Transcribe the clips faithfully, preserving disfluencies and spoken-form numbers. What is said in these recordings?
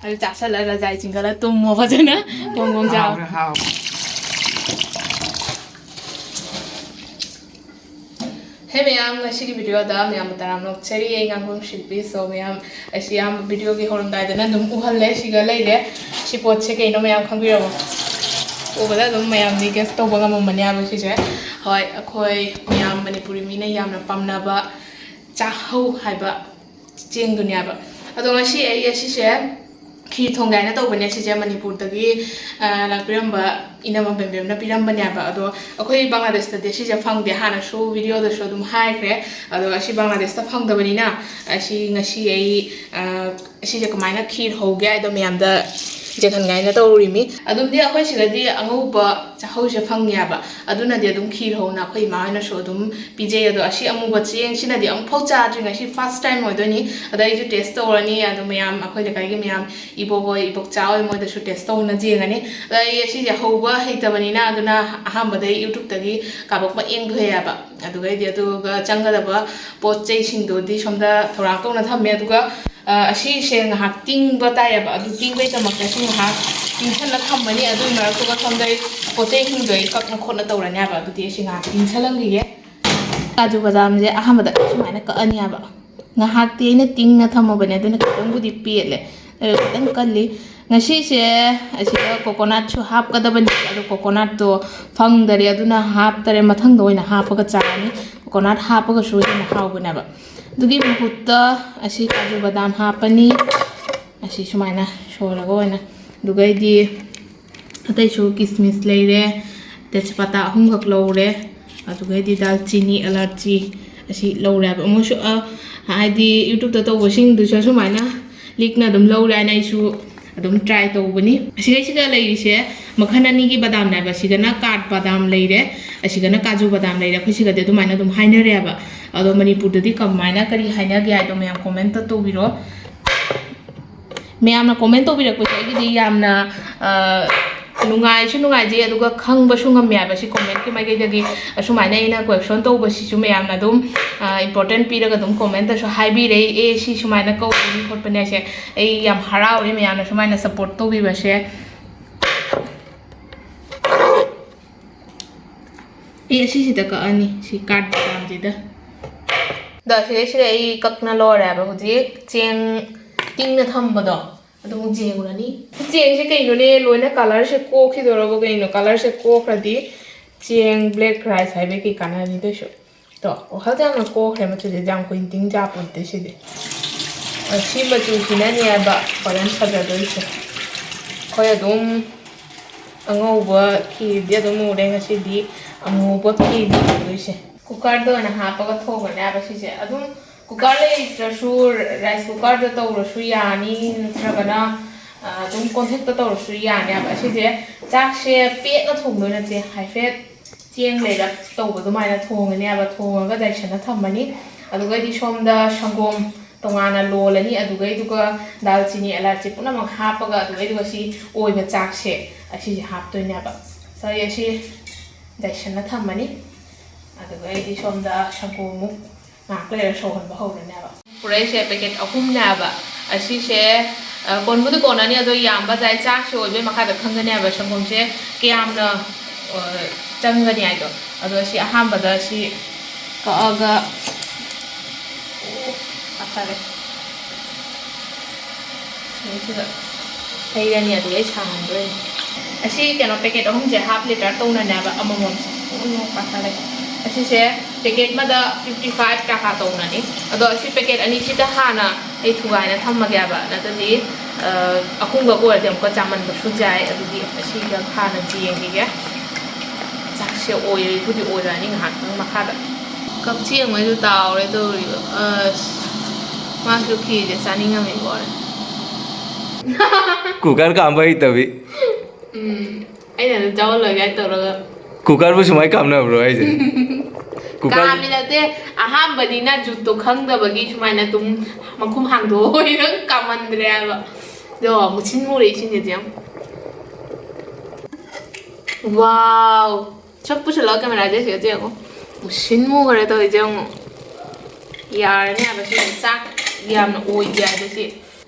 ꯑꯗꯨ ꯆꯥꯁꯜꯂ ꯔꯖꯥꯏ ꯆꯤꯡꯈꯠꯂ ꯇꯨꯝꯃꯣ ꯐꯖꯅ꯫ ꯀꯣꯡ ꯀꯣꯡ ꯆꯥꯎ꯫ ꯍꯥꯎꯔꯦ, ꯍꯥꯎꯔꯦ꯫ ꯍꯦ ꯃꯌꯥꯝ, ꯉꯁꯤꯒꯤ ꯚꯤꯗꯤꯑꯣꯗ ꯃꯌꯥꯝꯕꯨ ꯇꯔꯥꯝꯅ ꯑꯣꯛꯆꯔꯤ꯫ ꯑꯩ ꯉꯥꯡꯐꯝ ꯁꯤꯜꯄꯤ꯫ So ꯃꯌꯥꯝ, ꯑꯩꯁꯤ ꯑꯌꯥꯝꯕ ꯚꯤꯗꯤꯑꯣꯒꯤ ꯍꯧꯔꯝꯗꯥꯏꯗꯅ ꯑꯗꯨꯝ ꯎꯍꯜꯂꯦ꯫ ꯁꯤꯒ ꯂꯩꯔꯦ꯫ ꯁꯤ ꯄꯣꯠꯁꯦ ꯀꯩꯅꯣ ꯃꯌꯥꯝ ꯈꯪꯕꯤꯔꯕꯣ? ꯎꯕꯗ ꯑꯗꯨꯝ ꯃꯌꯥꯝꯗꯤ ꯒꯦꯁ ꯇꯧꯕ ꯉꯝꯃꯝꯃꯅꯦꯕ ꯁꯤꯁꯦ꯫ ꯍꯣꯏ, ꯑꯩꯈꯣꯏ ꯃꯌꯥꯝ ꯃꯅꯤꯄꯨꯔꯤ ꯃꯤꯅ ꯌꯥꯝꯅ ꯄꯥꯝꯅꯕ ꯆꯥꯛꯍꯧ ꯍꯥꯏꯕ ꯆꯦꯡꯗꯨꯅꯦꯕ꯫ ꯑꯗꯣ ꯉꯁꯤ ꯑꯩ ꯑꯁꯤꯁꯦ ꯈꯤꯔ ꯊꯣꯡꯒꯦ ꯍꯥꯏꯅ ꯇꯧꯕꯅꯦ꯫ ꯁꯤꯁꯦ ꯃꯅꯤꯄꯨꯔꯗꯒꯤ, ꯑ, ꯂꯥꯛꯄꯤꯔꯝꯕ ꯏꯅꯝꯃ ꯕꯦꯝꯕꯦꯝꯅ ꯄꯤꯔꯝꯕꯅꯦꯕ꯫ ꯑꯗꯣ ꯑꯩꯈꯣꯏ ꯕꯪꯒ꯭ꯂꯥꯗꯦꯁꯇꯗꯤ ꯁꯤꯁꯦ ꯐꯪꯗꯦ, ꯍꯥꯟꯅꯁꯨ ꯚꯤꯗꯤꯑꯣꯗꯁꯨ ꯑꯗꯨꯝ ꯍꯥꯏꯈ꯭ꯔꯦ꯫ ꯑꯗꯣ ꯑꯁꯤ ꯕꯪꯒ꯭ꯂꯥꯗꯦꯁꯇ ꯐꯪꯗꯕꯅꯤꯅ ꯑꯁꯤ ꯉꯁꯤ ꯑꯩ, ꯑ, ꯑꯁꯤꯁꯦ ꯀꯃꯥꯏꯅ ꯈꯤꯔ ꯍꯧꯒꯦ ꯍꯥꯏꯗꯣ ꯃꯌꯥꯝꯗ ꯌꯦꯡꯍꯟꯒꯦ ꯍꯥꯏꯅ ꯇꯧꯔꯤꯃꯤ꯫ ꯑꯗꯨꯝꯗꯤ ꯑꯩꯈꯣꯏ ꯁꯤꯗꯗꯤ ꯑꯉꯧꯕ ꯆꯥꯛꯍꯧꯁꯦ ꯐꯪꯉꯦꯕ, ꯑꯗꯨꯅꯗꯤ ꯑꯗꯨꯝ ꯈꯤꯔ ꯍꯧꯅ ꯑꯩꯈꯣꯏ ꯏꯃꯥ ꯍꯣꯏꯅꯁꯨ ꯑꯗꯨꯝ ꯄꯤꯖꯩ꯫ ꯑꯗꯣ ꯑꯁꯤ ꯑꯃꯨꯕ ꯆꯦꯡꯁꯤꯅꯗꯤ ꯑꯃꯨꯛꯐꯥꯎ ꯆꯥꯗ꯭ꯔꯤ, ꯉꯁꯤ first time ꯑꯣꯏꯗꯣꯏꯅꯤ꯫ ꯑꯗ ꯑꯩꯁꯨ ꯇꯦꯁ ꯇꯧꯔꯅꯤ꯫ ꯑꯗꯣ ꯃꯌꯥꯝ, ꯑꯩꯈꯣꯏ ꯂꯩꯀꯥꯏꯒꯤ ꯃꯌꯥꯝ, ꯏꯕꯣꯛ ꯍꯣꯏ, ꯏꯕꯣꯛꯆꯥ ꯍꯣꯏ, ꯃꯣꯏꯗꯁꯨ ꯇꯦꯁ ꯇꯧꯅ ꯌꯦꯡꯉꯅꯤ꯫ ꯑꯗ ꯑꯩ ꯑꯁꯤꯁꯦ ꯍꯧꯕ ꯍꯩꯇꯕꯅꯤꯅ, ꯑꯗꯨꯅ ꯑꯍꯥꯟꯕꯗ ꯑꯩ ꯌꯨꯇ꯭ꯌꯨꯕꯇꯒꯤ ꯀꯥꯕꯛ ꯃꯌꯦꯛ ꯌꯦꯡꯊꯣꯛꯑꯦꯕ꯫ ꯑꯗꯨꯒꯩꯗꯤ ꯑꯗꯨꯒ ꯆꯪꯒꯗꯕ ꯄꯣꯠ ꯆꯩꯁꯤꯡꯗꯨꯗꯤ ꯁꯣꯝꯗ ꯊꯧꯔꯥꯡ ꯇꯧꯅ ꯊꯝꯃꯦ꯫ ꯑꯗꯨꯒ, ꯑ, ꯑꯁꯤꯁꯦ ꯉꯥꯏꯍꯥꯛ ꯇꯤꯡꯕ ꯇꯥꯏꯌꯦꯕ꯫ ꯑꯗꯨ ꯇꯤꯡꯕꯩꯗꯃꯛꯇ ꯁꯤ ꯉꯥꯏꯍꯥꯛ ꯇꯤꯡꯁꯜꯂ ꯊꯝꯃꯅꯤ꯫ ꯑꯗꯨꯒꯤ ꯃꯔꯛꯇꯨꯗ ꯁꯣꯝꯗ ꯑꯩ ꯄꯣꯠ ꯆꯩꯁꯤꯡꯗꯣ ꯑꯩ ꯀꯛꯅ ꯈꯣꯠꯅ ꯇꯧꯔꯅꯤ ꯍꯥꯏꯕ꯫ ꯑꯗꯨꯗꯤ ꯑꯩ ꯁꯤ ꯉꯥꯏꯍꯥꯛ ꯇꯤꯡꯁꯜꯂꯝꯈꯤꯒꯦ꯫ ꯀꯥꯖꯨ ꯕꯗꯥꯝꯁꯦ ꯑꯍꯥꯟꯕꯗ ꯁꯨꯃꯥꯏꯅ ꯀꯛꯑꯅꯤ ꯍꯥꯏꯕ꯫ ꯉꯥꯏꯍꯥꯛꯇꯤ ꯑꯩꯅ ꯇꯤꯡꯅ ꯊꯝꯃꯕꯅꯦ, ꯑꯗꯨꯅ ꯈꯤꯇꯪꯕꯨꯗꯤ ꯄꯦꯠꯂꯦ꯫ ꯑꯗꯨ ꯈꯤꯇꯪ ꯀꯜꯂꯤ꯫ ꯉꯁꯤꯁꯦ ꯑꯁꯤꯗ ꯀꯣꯀꯣꯅꯠꯁꯨ ꯍꯥꯞꯀꯗꯕꯅꯤ, ꯑꯗꯣ ꯀꯣꯀꯣꯅꯠꯇꯣ ꯐꯪꯗꯔꯦ, ꯑꯗꯨꯅ ꯍꯥꯞꯇꯔꯦ꯫ ꯃꯊꯪꯗ ꯑꯣꯏꯅ ꯍꯥꯞꯄꯒ ꯆꯥꯔꯅꯤ꯫ ꯀꯣꯀꯣꯅꯠ ꯍꯥꯞꯄꯒꯁꯨ ꯍꯦꯟꯅ ꯍꯥꯎꯕꯅꯦꯕ꯫ ꯑꯗꯨꯒꯤ ꯃꯍꯨꯠꯇ ꯑꯁꯤ ꯀꯥꯖꯨ ꯕꯗꯥꯝ ꯍꯥꯞꯄꯅꯤ꯫ ꯑꯁꯤ ꯁꯨꯃꯥꯏꯅ ꯁꯣꯏꯔꯒ ꯑꯣꯏꯅ꯫ ꯑꯗꯨꯒꯩꯗꯤ ꯑꯇꯩꯁꯨ ꯀꯤꯁꯃꯤꯁ ꯂꯩꯔꯦ, ꯇꯦꯖꯄꯇꯥ ꯑꯍꯨꯝꯈꯛ ꯂꯧꯔꯦ, ꯑꯗꯨꯒꯩꯗꯤ ꯗꯥꯜꯆꯤꯅꯤ, ꯑꯂꯥꯆꯤ ꯑꯁꯤ ꯂꯧꯔꯦꯕ꯫ ꯃꯣꯏꯁꯨ, ꯑ, ꯍꯥꯏꯗꯤ ꯌꯨꯇ꯭ꯌꯨꯕꯇ ꯇꯧꯕꯁꯤꯡꯗꯨꯁꯨ ꯑꯁꯨꯃꯥꯏꯅ ꯂꯤꯛꯅ ꯑꯗꯨꯝ ꯂꯧꯔꯦ ꯍꯥꯏꯅ ꯑꯩꯁꯨ ꯑꯗꯨꯝ ꯇ꯭ꯔꯥꯏ ꯇꯧꯕꯅꯤ꯫ ꯑꯁꯤꯒꯩꯁꯤꯒ ꯂꯩꯔꯤꯁꯦ ꯃꯈꯜ ꯑꯅꯤꯒꯤ ꯕꯗꯥꯝꯅꯦꯕ꯫ ꯑꯁꯤꯒꯅ ꯀꯥꯠ ꯕꯗꯥꯝ ꯂꯩꯔꯦ, ꯑꯁꯤꯒꯅ ꯀꯥꯖꯨ ꯕꯗꯥꯝ ꯂꯩꯔꯦ꯫ ꯑꯩꯈꯣꯏ ꯁꯤꯒꯗꯤ ꯑꯗꯨꯃꯥꯏꯅ ꯑꯗꯨꯝ ꯍꯥꯏꯅꯔꯦꯕ꯫ ꯑꯗꯣ ꯃꯅꯤꯄꯨꯔꯗꯗꯤ ꯀꯃꯥꯏꯅ ꯀꯔꯤ ꯍꯥꯏꯅꯒꯦ ꯍꯥꯏꯗꯣ ꯃꯌꯥꯝ ꯀꯣꯃꯦꯟꯇ ꯇꯧꯕꯤꯔꯣ꯫ ꯃꯌꯥꯝꯅ ꯀꯣꯃꯦꯟ ꯇꯧꯕꯤꯔꯛꯄꯁꯦ ꯑꯩꯒꯤꯗꯤ ꯌꯥꯝꯅ, ꯑ, ꯅꯨꯡꯉꯥꯏꯁꯨ ꯅꯨꯡꯉꯥꯏꯖꯩ, ꯑꯗꯨꯒ ꯈꯪꯕꯁꯨ ꯉꯝꯃꯦ ꯍꯥꯏꯕ ꯁꯤ comment ꯀꯤ ꯃꯥꯏꯀꯩꯗꯒꯤ꯫ ꯑꯁꯨꯃꯥꯏꯅ ꯑꯩꯅ question ꯇꯧꯕꯁꯤꯁꯨ ꯃꯌꯥꯝꯅ ꯑꯗꯨꯝ, ꯑ, important ꯄꯤꯔꯒ ꯑꯗꯨꯝ comment ꯇꯁꯨ ꯍꯥꯏꯕꯤꯔꯛꯏ, "ꯑꯦ, ꯁꯤ ꯁꯨꯃꯥꯏꯅ ꯀꯧꯕꯅꯤ ꯈꯣꯠꯄꯅꯤ" ꯍꯥꯏꯁꯦ꯫ ꯑꯩ ꯌꯥꯝ ꯍꯔꯥꯎꯔꯦ ꯃꯌꯥꯝꯅ ꯁꯨꯃꯥꯏꯅ support ꯇꯧꯕꯤꯕꯁꯦ꯫ ꯑꯦ, ꯑꯁꯤꯁꯤꯗ ꯀꯛꯑꯅꯤ, ꯁꯤ card ꯃꯌꯥꯝꯁꯤꯗ꯫ ꯑꯗꯣ ꯁꯤꯗꯩꯁꯤꯗ ꯑꯩ ꯀꯛꯅ ꯂꯣꯏꯔꯦꯕ ꯍꯧꯖꯤꯛ ꯆꯦꯡ ꯇꯤꯡꯅ ꯊꯝꯕꯗꯣ꯫ ꯑꯗꯨ ꯑꯃꯨꯛ ꯌꯦꯡꯉꯨꯔꯅꯤ꯫ ꯆꯦꯡꯁꯦ ꯀꯩꯅꯣꯅꯦ, ꯂꯣꯏꯅ colour ꯁꯦ ꯀꯣꯛꯈꯤꯗꯣꯔꯕ ꯀꯩꯅꯣ? Colour ꯁꯦ ꯀꯣꯛꯈ꯭ꯔꯗꯤ ꯆꯦꯡ black rice ꯍꯥꯏꯕꯩ ꯀꯩ ꯀꯥꯟꯅꯅꯤ? ꯑꯗꯨꯏꯁꯨ ꯇꯣ, ꯋꯥꯈꯜꯗꯤ ꯌꯥꯝꯅ ꯀꯣꯛꯈ꯭ꯔꯦ ꯃꯆꯨꯁꯦ, ꯌꯥꯝ ꯀꯨꯏꯅ ꯇꯤꯡ ꯆꯥꯄꯣꯟꯇꯦ ꯁꯤꯗꯤ꯫ ꯑ, ꯁꯤ ꯃꯆꯨꯁꯤꯅꯅꯦꯕ ꯍꯣꯔꯦꯟ ꯐꯖꯗꯣꯏꯁꯦ꯫ ꯑꯩꯈꯣꯏ ꯑꯗꯨꯝ ꯑꯉꯧꯕ ꯐꯤꯗꯤ ꯑꯗꯨꯝ ꯎꯔꯦ, ꯉꯁꯤꯗꯤ ꯑꯃꯨꯕ ꯐꯤꯅꯤ ꯎꯗꯣꯏꯁꯦ꯫ Cooker ꯗ ꯑꯣꯏꯅ ꯍꯥꯞꯄꯒ ꯊꯣꯡꯉꯅꯦꯕ ꯁꯤꯁꯦ꯫ ꯑꯗꯨꯝ cooker ꯂꯩꯇ꯭ꯔꯁꯨ rice cooker ꯗ ꯇꯧꯔꯁꯨ ꯌꯥꯅꯤ, ꯅꯠꯇ꯭ꯔꯒꯅ, ꯑ, ꯑꯗꯨꯝ ꯀꯣꯟꯊꯛꯇ ꯇꯧꯔꯁꯨ ꯌꯥꯅꯦꯕ꯫ ꯑꯁꯤꯁꯦ ꯆꯥꯛꯁꯦ ꯄꯦꯠꯅ ꯊꯣꯡꯗꯣꯏ ꯅꯠꯇꯦ, ꯍꯥꯏꯐꯦꯠ ꯆꯦꯡ ꯂꯩꯔꯞ ꯇꯧꯕ ꯑꯗꯨꯃꯥꯏꯅ ꯊꯣꯡꯉꯅꯦꯕ꯫ ꯊꯣꯡꯉꯒ ꯌꯥꯏꯁꯟꯅ ꯊꯝꯃꯅꯤ꯫ ꯑꯗꯨꯒꯩꯗꯤ ꯁꯣꯝꯗ ꯁꯪꯒꯣꯝ ꯇꯣꯉꯥꯟꯅ ꯂꯣꯜꯂꯅꯤ꯫ ꯑꯗꯨꯒꯩꯗꯨꯒ ꯗꯥꯜꯆꯤꯅꯤ, ꯑꯦꯂꯥꯆꯤ ꯄꯨꯝꯅꯃꯛ ꯍꯥꯞꯄꯒ, ꯑꯗꯨꯒꯩꯗꯨꯒ ꯁꯤ ꯑꯣꯏꯕ ꯆꯥꯛꯁꯦ ꯑꯁꯤꯁꯦ ꯍꯥꯞꯇꯣꯏꯅꯦꯕ꯫ ꯁꯣꯔꯤ, ꯑꯁꯤ ꯌꯥꯏꯁꯟꯅ ꯊꯝꯃꯅꯤ꯫ ꯑꯗꯨꯒ ꯑꯩꯗꯤ ꯁꯣꯝꯗ ꯁꯪꯒꯣꯝꯃꯨꯛ ꯉꯥꯏꯍꯥꯛ ꯂꯩꯔ ꯁꯧꯍꯟꯕ ꯍꯧꯔꯅꯦꯕ꯫ ꯄꯨꯔꯛꯏꯁꯦ packet ꯑꯍꯨꯝꯅꯦꯕ꯫ ꯑꯁꯤꯁꯦ, ꯑ, ꯀꯣꯟꯕꯨꯗꯤ ꯀꯣꯟꯅꯅꯤ, ꯑꯗꯣ ꯌꯥꯝꯕ ꯖꯥꯏ ꯆꯥꯛꯁꯦ ꯑꯣꯏꯕꯩ ꯃꯈꯥꯗ ꯈꯪꯒꯅꯦꯕ ꯁꯪꯒꯣꯝꯁꯦ ꯀꯌꯥꯝꯅ, ꯑ, ꯆꯪꯒꯅꯤ ꯍꯥꯏꯗꯣ꯫ ꯑꯗꯣ ꯁꯤ ꯑꯍꯥꯟꯕꯗ ꯁꯤ ꯀꯛꯑꯒ, ꯑꯣ, ꯄꯥꯊꯔꯦ꯫ ꯁꯤꯗꯩꯁꯤꯗ ꯍꯩꯔꯅꯤ, ꯑꯗꯨꯒ ꯑꯩ ꯁꯥꯍꯟꯗꯣꯏꯅꯤ꯫ ꯑꯁꯤ ꯀꯩꯅꯣ packet ꯑꯍꯨꯝꯁꯦ half litre ꯇꯧꯅꯅꯦꯕ ꯑꯃꯃꯝꯁꯦ꯫ ꯑꯣ, ꯄꯥꯊꯔꯦ꯫ ꯑꯁꯤꯁꯦ packet ꯑꯃꯗ fifty five ꯇꯀꯥ ꯇꯧꯅꯅꯤ꯫ ꯑꯗꯣ ꯑꯁꯤ packet ꯑꯅꯤꯁꯤꯗ ꯍꯥꯟꯅ ꯑꯩ ꯊꯨꯒꯥꯏꯅ ꯊꯝꯃꯒꯦꯕ, ꯅꯠꯇ꯭ꯔꯗꯤ, ꯑ, ꯑꯍꯨꯝꯈꯛ ꯑꯣꯏꯔꯗꯤ ꯑꯃꯨꯛꯀ ꯆꯥꯃꯟꯕꯁꯨ ꯌꯥꯏ꯫ ꯑꯗꯨꯗꯤ ꯑꯁꯤꯒ ꯍꯥꯟꯅ ꯌꯦꯡꯈꯤꯒꯦ꯫ ꯆꯥꯛꯁꯦ ꯑꯣꯏꯕꯨꯗꯤ ꯑꯣꯏꯔꯛꯑꯅꯤ ꯉꯥꯏꯍꯥꯛꯇꯪ ꯃꯈꯥꯗ꯫ ꯀꯛꯆꯦꯡꯉꯩꯁꯨ ꯇꯥꯎꯔꯦ ꯇꯧꯔꯤꯕ꯫ ꯑꯁ, ꯃꯥꯁꯨ ꯈꯤꯔꯁꯦ ꯆꯥꯅꯤꯡꯉꯝꯃꯤ ꯕꯣꯔꯦ꯫ Cooker ꯀꯥꯝꯕ ꯍꯩꯇꯕꯤ꯫ ꯎꯝ, ꯑꯩꯅ ꯑꯗꯨꯝ ꯆꯥꯎꯍꯜꯂꯣꯏ ꯀꯥꯏꯅ ꯇꯧꯔꯒ꯫ Cooker ꯕꯨ ꯁꯨꯃꯥꯏꯅ ꯀꯥꯝꯅꯕ꯭ꯔꯣ ꯍꯥꯏꯁꯦ? Cooker ꯀꯥꯝꯃꯤ ꯅꯠꯇꯦ, ꯑꯍꯥꯟꯕꯅꯤꯅ ꯖꯨꯠꯇꯣ ꯈꯪꯗꯕꯒꯤ ꯁꯨꯃꯥꯏꯅ ꯑꯗꯨꯝ ꯃꯈꯨꯝ ꯍꯥꯡꯗꯣꯛꯑꯣꯏꯅ ꯀꯥꯝꯃꯟꯗ꯭ꯔꯦ ꯍꯥꯏꯕ꯫ ꯑꯗꯣ ꯃꯨꯁꯤꯟ ꯃꯨꯔꯦ ꯏꯁꯤꯡꯁꯦ ꯌꯦꯡꯉꯨ꯫ ꯋꯥꯎ! ꯁꯨꯝ ꯄꯨꯁꯤꯜꯂꯛꯑꯣ ꯀꯦꯃꯦꯔꯥꯁꯦ, ꯁꯤꯗ ꯌꯦꯡꯉꯣ꯫ ꯃꯨꯁꯤꯟ ꯃꯨꯈ꯭ꯔꯦ ꯇꯧꯔꯤꯁꯦ, ꯌꯦꯡꯉꯣ꯫ ꯌꯥꯔꯅꯤ ꯍꯥꯏꯕ, ꯁꯤ ꯆꯥꯛ ꯌꯥꯝꯅ ꯑꯣꯏꯗꯦ ꯍꯥꯏꯕ ꯁꯤ꯫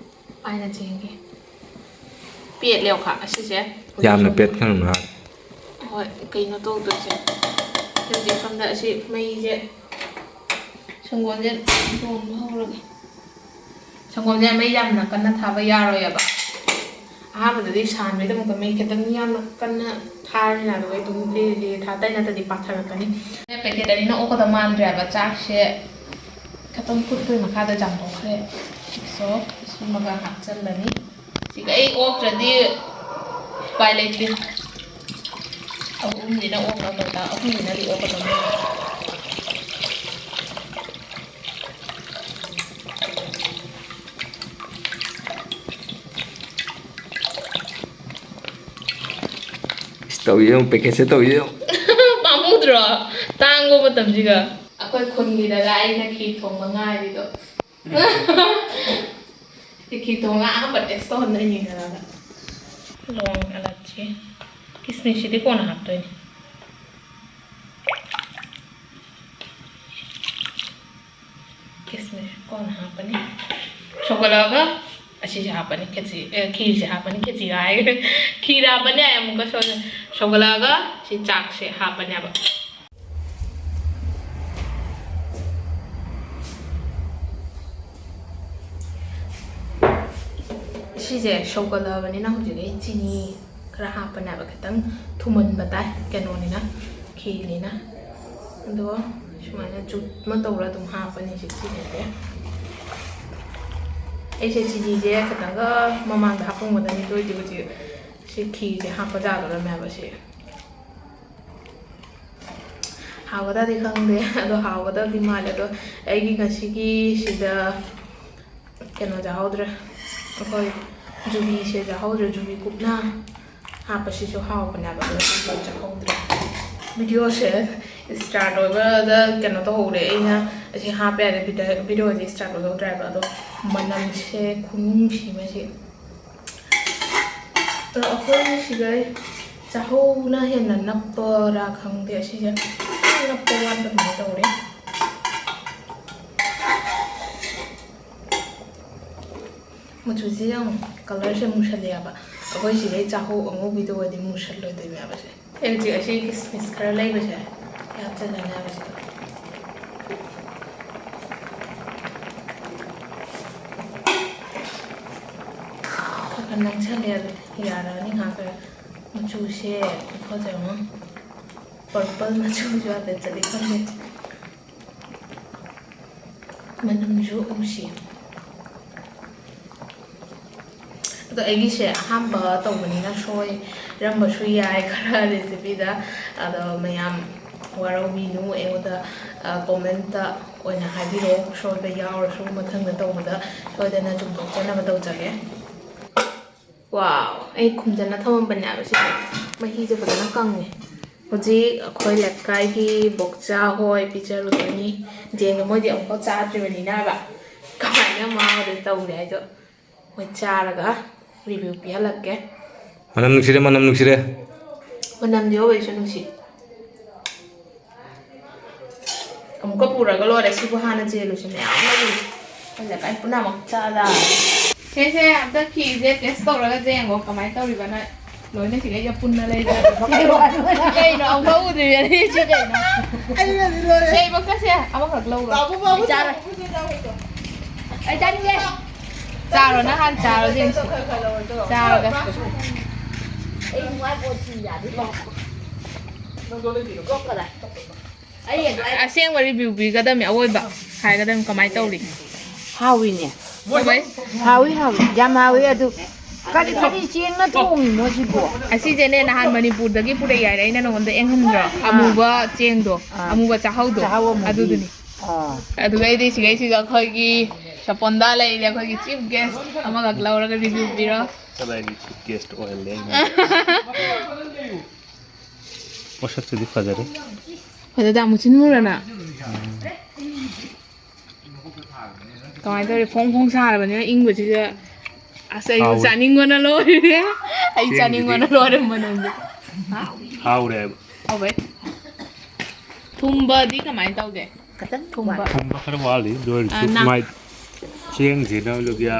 ꯑꯩꯅ ꯆꯦꯡꯒꯤ ꯄꯦꯠꯂꯦꯕꯀꯣ ꯑꯁꯤꯁꯦ꯫ ꯌꯥꯝꯅ ꯄꯦꯠꯈ꯭ꯔꯅꯨ ꯍꯥꯏ꯫ ꯍꯣꯏ, ꯀꯩꯅꯣ ꯇꯧꯗꯣꯏꯁꯦ꯫ ꯍꯧꯖꯤꯛ ꯁꯣꯝꯗ ꯑꯁꯤ ꯃꯩꯁꯦ, ꯁꯪꯒꯣꯝꯁꯦ ꯂꯣꯟꯕ ꯍꯧꯔꯒꯦ꯫ ꯁꯪꯒꯣꯝꯁꯦ ꯃꯩ ꯌꯥꯝꯅ ꯀꯟꯅ ꯊꯥꯕ ꯌꯥꯔꯣꯏꯑꯕ꯫ ꯑꯍꯥꯟꯕꯗꯗꯤ ꯁꯥꯍꯟꯕꯩꯗꯃꯛꯇ ꯃꯩ ꯈꯤꯇꯪ ꯌꯥꯝꯅ ꯀꯟꯅ ꯊꯥꯔꯅꯤꯅ, ꯑꯗꯨꯒ ꯑꯗꯨꯝ ꯂꯤꯔꯦ ꯂꯤꯔꯦ ꯊꯥ ꯇꯩ ꯅꯠꯇ꯭ꯔꯗꯤ ꯄꯥꯊꯔꯛꯀꯅꯤ꯫ ꯄꯦꯀꯦꯠ ꯑꯅꯤꯅ ꯑꯣꯛꯀꯗꯕ ꯃꯥꯟꯗ꯭ꯔꯦꯕ꯫ ꯆꯥꯛꯁꯦ ꯈꯤꯇꯪ ꯐꯨꯠꯄꯩ ꯃꯈꯥꯗ ꯆꯥꯝꯊꯣꯛꯈ꯭ꯔꯦ꯫ So, ꯁꯤꯃꯒ ꯍꯥꯞꯆꯜꯂꯅꯤ꯫ ꯁꯤꯒ ꯑꯩ ꯑꯣꯛꯇ꯭ꯔꯗꯤ ꯎꯄꯥꯏ ꯂꯩꯇꯦ꯫ ꯑꯍꯨꯝꯁꯤꯅ ꯑꯣꯛꯅꯕ ꯇꯧ ꯇꯥ-, ꯑꯍꯨꯝꯁꯤꯅꯗꯤ ꯑꯣꯛꯀꯗꯕꯅꯤ꯫ ꯏꯁ, ꯇꯧꯏ ꯌꯦꯡꯉꯨ, ꯄꯦꯀꯦꯠꯁꯦ ꯇꯧꯏ ꯌꯦꯡꯉꯨ꯫ ꯄꯥꯝꯃꯨꯗ꯭ꯔꯣ? ꯇꯥꯡꯕ ꯃꯇꯝꯁꯤꯒ꯫ ꯑꯩꯈꯣꯏ ꯈꯨꯟꯒꯤ ꯗꯗꯥ ꯑꯩꯅ ꯈꯤꯔ ꯊꯣꯡꯕ ꯉꯥꯏꯔꯤꯗꯣ꯫ ꯈꯤꯔ ꯊꯣꯡꯕ ꯑꯍꯥꯟꯕ ꯇꯦꯁ ꯇꯧꯍꯟꯗꯣꯏꯅꯤ ꯗꯗꯥꯗ꯫ ꯂꯣꯡ ꯑꯂꯥꯏꯆꯤ꯫ ꯀꯤꯁꯃꯤꯁꯁꯤꯗꯤ ꯀꯣꯟꯅ ꯍꯥꯞꯇꯣꯏꯅꯤ꯫ ꯀꯤꯁꯃꯤꯁ ꯀꯣꯟꯅ ꯍꯥꯞꯄꯅꯤ꯫ ꯁꯧꯒꯠꯂꯛꯑꯒ ꯑꯁꯤꯁꯦ ꯍꯥꯞꯄꯅꯤ, ꯈꯦꯆꯤ, ꯑꯦ, ꯈꯤꯔꯁꯦ ꯍꯥꯞꯄꯅꯤ, ꯈꯦꯆꯤꯒ ꯍꯥꯏꯈ꯭ꯔꯦ꯫ ꯈꯤꯔ ꯍꯥꯞꯄꯅꯤ ꯍꯥꯏ ꯑꯃꯨꯛꯀ ꯁꯣꯏꯔꯦ꯫ ꯁꯧꯒꯠꯂꯛꯑꯒ ꯁꯤ ꯆꯥꯛꯁꯦ ꯍꯥꯞꯄꯅꯦꯕ꯫ ꯁꯤꯁꯦ ꯁꯧꯒꯠꯂꯛꯑꯕꯅꯤꯅ ꯍꯧꯖꯤꯛ ꯑꯩ ꯆꯤꯅꯤ ꯈꯔ ꯍꯥꯞꯄꯅꯦꯕ, ꯈꯤꯇꯪ ꯊꯨꯝꯍꯟꯕ ꯇꯥꯏ, ꯀꯩꯅꯣꯅꯤꯅ, ꯈꯤꯔꯅꯤꯅ꯫ ꯑꯗꯣ ꯁꯨꯃꯥꯏꯅ ꯖꯨꯠ ꯑꯃ ꯇꯧꯔ ꯑꯗꯨꯝ ꯍꯥꯞꯄꯅꯤ ꯍꯧꯖꯤꯛ ꯆꯤꯅꯤꯁꯦ꯫ ꯑꯩꯁꯦ ꯆꯤꯅꯤꯁꯦ ꯈꯤꯇꯪꯒ ꯃꯃꯥꯡꯗ ꯍꯥꯞꯄꯝꯒꯗꯕꯅꯤ, ꯑꯗꯨ ꯑꯣꯏꯗꯤ ꯍꯧꯖꯤꯛ ꯁꯤ ꯈꯤꯔꯁꯦ ꯍꯥꯞꯄ ꯌꯥꯒꯗꯕꯅꯦꯕ ꯁꯤ꯫ ꯍꯥꯎꯒꯗ꯭ꯔꯗꯤ ꯈꯪꯗꯦ, ꯑꯗꯣ ꯍꯥꯎꯒꯗꯕꯗꯤ ꯃꯥꯜꯂꯦ꯫ ꯑꯗꯣ ꯑꯩꯒꯤ ꯉꯁꯤꯒꯤ ꯁꯤꯗ ꯀꯩꯅꯣ ꯆꯥꯍꯧꯗ꯭ꯔꯦ, ꯑꯩꯈꯣꯏ ꯖꯨꯕꯤꯁꯦ ꯆꯥꯍꯧꯗ꯭ꯔꯦ꯫ ꯖꯨꯕꯤ ꯀꯨꯞꯅ ꯍꯥꯞꯄꯁꯤꯁꯨ ꯍꯥꯎꯕꯅꯦꯕ, ꯑꯗꯣ ꯑꯗꯨꯗꯣ ꯆꯥꯍꯧꯗ꯭ꯔꯦ꯫ ꯚꯤꯗꯤꯑꯣꯁꯦ ꯁ꯭ꯇꯥꯔꯠ ꯑꯣꯏꯕꯗ ꯀꯩꯅꯣ ꯇꯧꯍꯧꯔꯦ, ꯑꯩꯅ ꯑꯁꯤ ꯍꯥꯞꯄ ꯌꯥꯗꯦ, ꯚꯤꯗꯤꯑꯣ-, ꯚꯤꯗꯤꯑꯣꯁꯦ ꯁ꯭ꯇꯥꯔꯠ ꯑꯣꯏꯍꯧꯗ꯭ꯔꯦꯕ꯫ ꯑꯗꯣ ꯃꯅꯝꯁꯦ ꯈꯨꯅꯨꯡꯁꯤ ꯑꯃ ꯁꯤ꯫ ꯑꯗꯣ ꯑꯩꯈꯣꯏ ꯁꯤꯗ ꯆꯥꯍꯧꯅ ꯍꯦꯟꯅ ꯅꯞꯄꯔꯥ ꯈꯪꯗꯦ, ꯑꯁꯤꯁꯦ ꯈꯤꯇꯪ ꯅꯞꯄ ꯋꯥꯠꯄ ꯑꯗꯨꯃꯥꯏꯅ ꯇꯧꯔꯦ꯫ ꯃꯆꯨꯁꯦ ꯌꯦꯡꯉꯣ, ꯀꯂꯔꯁꯦ ꯃꯨꯁꯜꯂꯦꯕ꯫ ꯑꯩꯈꯣꯏ ꯁꯤꯗꯩ ꯆꯥꯍꯧ ꯑꯉꯧꯕꯤꯗꯣ ꯑꯣꯏꯔꯗꯤ ꯃꯨꯁꯜꯂꯣꯏꯗꯣꯏꯅꯦꯕ ꯁꯦ꯫ ꯑꯩ ꯍꯧꯖꯤꯛ ꯑꯁꯤ ꯀꯤꯁꯃꯤꯁ ꯈꯔ ꯂꯩꯕꯁꯦ ꯌꯥꯝ ꯆꯜꯂꯅꯤ ꯍꯥꯏꯕꯁꯤꯗ꯫ ꯈꯔ ꯈꯔ ꯅꯪꯁꯜꯂꯦ ꯑꯗꯨꯗꯤ ꯌꯥꯔꯅꯤ ꯉꯥꯏꯍꯥꯛ ꯂꯩꯔ꯫ ꯃꯆꯨꯁꯦ ꯐꯖꯕ ꯄꯔꯄꯜ ꯃꯆꯨꯁꯨ ꯍꯥꯏꯐꯦꯠ ꯆꯠꯂꯤ ꯈꯪꯗꯦ꯫ ꯃꯅꯝꯁꯨ ꯅꯨꯡꯁꯤ꯫ ꯑꯗꯣ ꯑꯩꯒꯤꯁꯦ ꯑꯍꯥꯟꯕ ꯇꯧꯕꯅꯤꯅ ꯁꯣꯏꯔꯝꯕꯁꯨ ꯌꯥꯏ ꯈꯔ ꯔꯦꯁꯤꯄꯤꯗ꯫ ꯑꯗꯣ ꯃꯌꯥꯝ ꯋꯥꯔꯧꯕꯤꯅꯨ ꯑꯩꯉꯣꯟꯗ, ꯑ, ꯀꯣꯃꯦꯟꯇ ꯑꯣꯏꯅ ꯍꯥꯏꯕꯤꯔꯛꯑꯣ, ꯁꯣꯏꯕ ꯌꯥꯎꯔꯁꯨ ꯃꯊꯪꯗ ꯇꯧꯕꯗ ꯁꯣꯏꯗꯅ ꯆꯨꯝꯊꯣꯛꯆꯅꯕ ꯇꯧꯖꯒꯦ꯫ ꯋꯥꯎ, ꯑꯩ ꯈꯨꯝꯖꯟꯅ ꯊꯝꯃꯝꯕꯅꯦꯕ ꯁꯤꯁꯦ꯫ ꯃꯍꯤꯁꯦ ꯐꯖꯅ ꯀꯪꯉꯦ꯫ ꯍꯧꯖꯤꯛ ꯑꯩꯈꯣꯏ ꯂꯩꯀꯥꯏꯒꯤ ꯕꯣꯛꯆꯥ ꯍꯣꯏ ꯄꯤꯖꯔꯨꯗꯣꯏꯅꯤ꯫ ꯖꯦꯟꯒ ꯃꯣꯏꯗꯤ ꯑꯃꯨꯛꯐꯥꯎ ꯆꯥꯗ꯭ꯔꯤꯕꯅꯤꯅ ꯍꯥꯏꯕ꯫ ꯀꯃꯥꯏꯅ ꯃꯥ ꯍꯣꯏꯗ ꯇꯧꯔꯦ ꯍꯥꯏꯗꯣ꯫ ꯃꯣꯏ ꯆꯥꯔꯒ ꯔꯤꯚ꯭ꯌꯨ ꯄꯤꯍꯜꯂꯛꯀꯦ꯫ ꯃꯅꯝ ꯅꯨꯡꯁꯤꯔꯦ, ꯃꯅꯝ ꯅꯨꯡꯁꯤꯔꯦ꯫ ꯃꯅꯝꯗꯤ ꯍꯧꯔꯛꯏꯁꯨ ꯅꯨꯡꯁꯤ꯫ ꯑꯃꯨꯛꯀ ꯄꯨꯔꯒ ꯂꯣꯏꯔꯦ꯫ ꯁꯤꯕꯨ ꯍꯥꯟꯅ ꯆꯦꯜꯂꯨꯁꯤ ꯃꯌꯥꯝ ꯂꯩꯔꯤ꯫ ꯑꯩꯈꯣꯏ ꯂꯩꯀꯥꯏ ꯄꯨꯝꯅꯃꯛ ꯆꯥꯗ꯫ ꯁꯦ, ꯁꯦ, ꯑꯝꯇ ꯈꯤꯁꯦ ꯇꯦꯁ ꯇꯧꯔꯒ ꯌꯦꯡꯉꯣ ꯀꯃꯥꯏꯅ ꯇꯧꯔꯤꯕꯅ꯫ ꯂꯣꯏꯅ ꯁꯤꯒꯩꯁꯦ ꯄꯨꯟꯅ ꯂꯩꯗꯅ꯫ ꯀꯩꯅꯣ ꯑꯃꯨꯛ ꯎꯗ꯭ꯔꯤꯕꯅꯤ ꯁꯤ ꯀꯩꯅꯣ? ꯑꯩꯅꯗꯤ ꯂꯣꯏꯔꯦ꯫ ꯂꯩꯕ ꯆꯠꯁꯦ ꯑꯃꯈꯛ ꯂꯧꯔꯣ꯫ ꯕꯥꯕꯨ, ꯕꯥꯕꯨ, ꯆꯥꯔꯣꯏ꯫ ꯕꯥꯕꯨ, ꯕꯥꯕꯨ꯫ ꯑꯩ ꯆꯥꯅꯤꯡꯉꯦ꯫ ꯆꯥꯔꯣ, ꯅꯪ ꯍꯥꯟꯅ ꯆꯥꯔꯣ ꯌꯦꯡꯁꯤ꯫ ꯆꯥꯔꯒ꯫ ꯑꯩ ꯅꯨꯡꯉꯥꯏ ꯄꯣꯠ ꯁꯤ ꯌꯥꯗꯦ꯫ ꯅꯪꯗꯣ ꯂꯩꯕꯤꯔꯣ꯫ ꯀꯗꯥꯏ? ꯑꯁꯦꯡꯕ ꯔꯤꯚ꯭ꯌꯨ ꯄꯤꯒꯗꯕꯅꯤ, ꯑꯋꯣꯏꯕ ꯍꯥꯏꯒꯗꯕꯅꯤ꯫ ꯀꯃꯥꯏꯅ ꯇꯧꯔꯤ? ꯍꯥꯎꯏꯅꯦ꯫ ꯍꯥꯎꯕꯩ? ꯍꯥꯎꯏ, ꯍꯥꯎꯏ, ꯌꯥꯝ ꯍꯥꯎꯏ꯫ ꯑꯗꯨ ꯀꯔꯤ, ꯀꯔꯤ ꯆꯦꯡꯅ ꯊꯣꯡꯉꯤꯅꯣ ꯁꯤꯕꯣ? ꯑꯁꯤꯁꯦꯅꯦ, ꯅꯍꯥꯟ ꯃꯅꯤꯄꯨꯔꯗꯒꯤ ꯄꯨꯔꯛꯏ ꯍꯥꯏꯅ ꯑꯩꯅ ꯅꯉꯣꯟꯗ ꯌꯦꯡꯍꯟꯗ꯭ꯔꯣ? ꯑꯥ꯫ ꯑꯃꯨꯕ ꯆꯦꯡꯗꯣ, ꯑꯥ꯫ ꯑꯃꯨꯕ ꯆꯥꯍꯧꯗꯣ, ꯆꯥꯍꯧ ꯑꯃꯨꯕꯤ꯫ ꯑꯗꯨꯗꯨꯅꯤ꯫ ꯑꯥ꯫ ꯑꯗꯨꯒꯩꯗꯤ ꯁꯤꯒꯩꯁꯤꯒ ꯑꯩꯈꯣꯏꯒꯤ ꯁꯄꯣꯟꯗꯥ ꯂꯩꯔꯦ, ꯑꯩꯈꯣꯏꯒꯤ ꯆꯤꯐ ꯒꯦꯁ ꯑꯃꯈꯛ ꯂꯧꯔꯒ ꯔꯤꯚ꯭ꯌꯨ ꯄꯤꯔꯣ꯫ ꯀꯗꯥꯏꯒꯤ ꯆꯤꯐ ꯒꯦꯁ ꯑꯣꯏꯍꯜꯂꯦ ꯑꯩꯅ? ꯃꯁꯛꯁꯤꯗꯤ ꯐꯖꯔꯦ꯫ ꯐꯖꯗ ꯃꯨꯁꯤꯟ ꯃꯨꯔꯅ꯫ ꯎꯝ꯫ ꯀꯃꯥꯏꯅ ꯇꯧꯔꯤ? ꯐꯣꯡ ꯐꯣꯡ ꯁꯥꯔꯕꯅꯤꯅ ꯏꯪꯕꯁꯤꯗ ꯑꯁ ꯑꯩꯁꯨ ꯍꯥꯎꯋꯤ꯫ ꯆꯥꯅꯤꯡꯕꯅ ꯂꯣꯏꯔꯦ꯫ ꯑꯩ ꯆꯦꯡꯁꯤꯗꯤ ꯆꯥꯅꯤꯡꯕꯅ ꯂꯣꯏꯔꯦ ꯃꯅꯝꯁꯦ꯫ ꯍꯥꯎꯔꯦꯕ꯫ ꯍꯥꯎꯕꯩ꯫ ꯊꯨꯝꯕꯗꯤ ꯀꯃꯥꯏꯅ ꯇꯧꯒꯦ? ꯈꯤꯇꯪ ꯊꯨꯝꯕ꯫ ꯊꯨꯝꯕ ꯈꯔ ꯋꯥꯠꯂꯤ, ꯑꯗꯨ ꯑꯣꯏꯔꯁꯨ ꯑ, ꯅꯪ ꯃꯥꯏ ꯆꯦꯡꯁꯤꯅ ꯂꯨꯕꯤꯌꯥ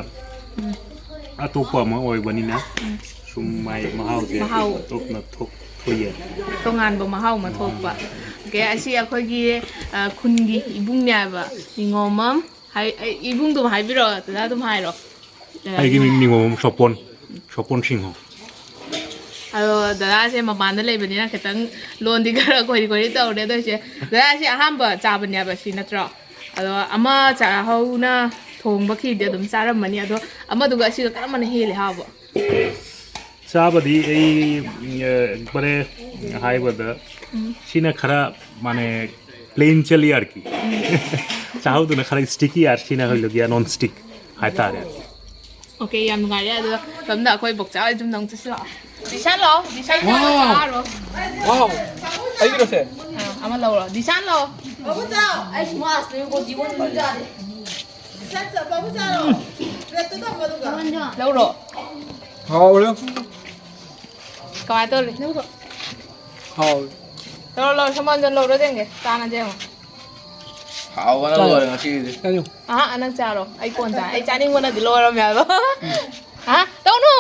ꯑꯇꯣꯞꯄ ꯑꯃ ꯑꯣꯏꯕꯅꯤꯅ ꯁꯨꯝ ꯃꯥꯏ ꯃꯍꯥꯎꯁꯦ ꯃꯍꯥꯎ꯫ ꯑꯇꯣꯞꯅ ꯊꯣꯛ-, ꯊꯣꯛꯑꯦ꯫ ꯇꯣꯉꯥꯟꯕ ꯃꯍꯥꯎ ꯑꯃ ꯊꯣꯛꯄ꯫ ꯑꯣꯀꯦ, ꯑꯁꯤ ꯑꯩꯈꯣꯏꯒꯤ, ꯑ, ꯈꯨꯟꯒꯤ ꯏꯕꯨꯡꯅꯦ ꯍꯥꯏꯕ, ꯅꯤꯉꯣꯝꯕꯝ꯫ ꯍꯥꯏ-, ꯑꯩ ꯏꯕꯨꯡꯗꯨꯝ ꯍꯥꯏꯕꯤꯔꯣ, ꯗꯗꯥ ꯑꯗꯨꯝ ꯍꯥꯏꯔꯣ꯫ ꯑꯩꯒꯤ ꯃꯤꯡ ꯅꯤꯉꯣꯝꯕꯝ ꯁꯣꯄꯣꯟ, ꯁꯣꯄꯣꯟ ꯁꯤꯡꯍ꯫ ꯑꯗꯣ ꯗꯗꯥꯁꯦ ꯃꯄꯥꯟꯗ ꯂꯩꯕꯅꯤꯅ ꯈꯤꯇꯪ ꯂꯣꯟꯗꯤ ꯈꯔ ꯈꯣꯏꯔꯤ ꯈꯣꯏꯔꯤ ꯇꯧꯔꯦ꯫ ꯑꯗꯨ ꯑꯣꯏꯁꯦ ꯗꯗꯥꯁꯦ ꯑꯍꯥꯟꯕ ꯆꯥꯕꯅꯦꯕ ꯁꯤ ꯅꯠꯇ꯭ꯔꯣ? ꯑꯗꯣ ꯑꯃ ꯆꯥꯍꯧꯅ ꯊꯣꯡꯕ ꯈꯤꯔꯗꯤ ꯑꯗꯨꯝ ꯆꯥꯔꯝꯃꯅꯤ꯫ ꯑꯗꯣ ꯑꯃꯗꯨꯒ ꯑꯁꯤꯒ ꯀꯔꯝꯕꯅ ꯍꯦꯜꯂꯦ ꯍꯥꯎꯕ? ꯆꯥꯕꯗꯤ ꯑꯩ, ꯑ, ꯐꯔꯦ ꯍꯥꯏꯕꯗ ꯎꯝ꯫ ꯁꯤꯅ ꯈꯔ ꯃꯥꯅꯦ plain ꯆꯠꯂꯤ ꯑꯥꯔꯀꯤ꯫ ꯆꯥꯍꯧꯗꯨꯅ ꯈꯔ sticky ꯑꯥꯔ ꯁꯤꯅ ꯍꯣꯏ ꯂꯨꯒꯤꯌꯥ non stick ꯍꯥꯏꯇꯥꯔꯦ꯫ ꯑꯣꯀꯦ, ꯌꯥꯝ ꯅꯨꯡꯉꯥꯏꯔꯦ꯫ ꯑꯗꯣ ꯁꯣꯝꯗ ꯑꯩꯈꯣꯏ ꯕꯣꯛꯆꯥ ꯍꯣꯏ ꯌꯨꯝꯗ ꯑꯃꯨꯛ ꯆꯠꯁꯤ ꯂꯥꯛꯑꯣ꯫ ꯗꯤꯁꯥꯟ ꯂꯥꯛꯑꯣ, ꯗꯤꯁꯥꯟ ꯋꯥꯎ꯫ ꯆꯥꯔꯣ꯫ ꯋꯥꯎ꯫ ꯑꯩꯒꯤꯔꯣ ꯁꯦ? ꯑꯥ, ꯑꯃ ꯂꯧꯔꯣ꯫ ꯗꯤꯁꯥꯟ ꯂꯥꯛꯑꯣ꯫ ꯕꯥꯕꯨꯆꯥ! ꯑꯩ ꯁꯨꯡꯍꯥ ꯍꯥꯁꯇ꯭ꯔꯤ ꯀꯣ ꯖꯤꯕꯟ ꯖꯥꯗꯦ꯫ ꯗꯤꯁꯥꯟ ꯆꯥ-, ꯕꯥꯕꯨꯆꯥꯔꯣ? ꯄ꯭ꯂꯦꯠꯇꯨ ꯊꯝꯃꯣ ꯑꯗꯨꯒ꯫ ꯂꯧꯔꯣ꯫ ꯍꯥꯎꯔꯦ꯫ ꯀꯃꯥꯏꯅ ꯇꯧꯔꯤ? ꯍꯥꯎꯔꯦ꯫ ꯂꯧꯔꯣ, ꯂꯧꯔꯣ, ꯁꯣꯝ ꯂꯧꯔꯣ ꯌꯦꯡꯒꯦ꯫ ꯆꯥꯅꯁꯦ ꯌꯦꯡꯉꯣ꯫ ꯍꯥꯎꯕꯅ ꯆꯥꯔꯣ꯫ ꯂꯣꯏꯔꯦ ꯉꯁꯤꯒꯤꯗꯤ꯫ ꯆꯥꯔꯣ꯫ ꯑꯍꯥ, ꯅꯪ ꯆꯥꯔꯣ꯫ ꯑꯩ ꯀꯣꯟ ꯆꯥ-, ꯑꯩ ꯆꯥꯅꯤꯡꯕꯅꯗꯤ ꯂꯣꯏꯔꯝꯃꯦ ꯍꯥꯏꯕ꯫ ꯑꯍꯥ, ꯇꯧꯅꯨ꯫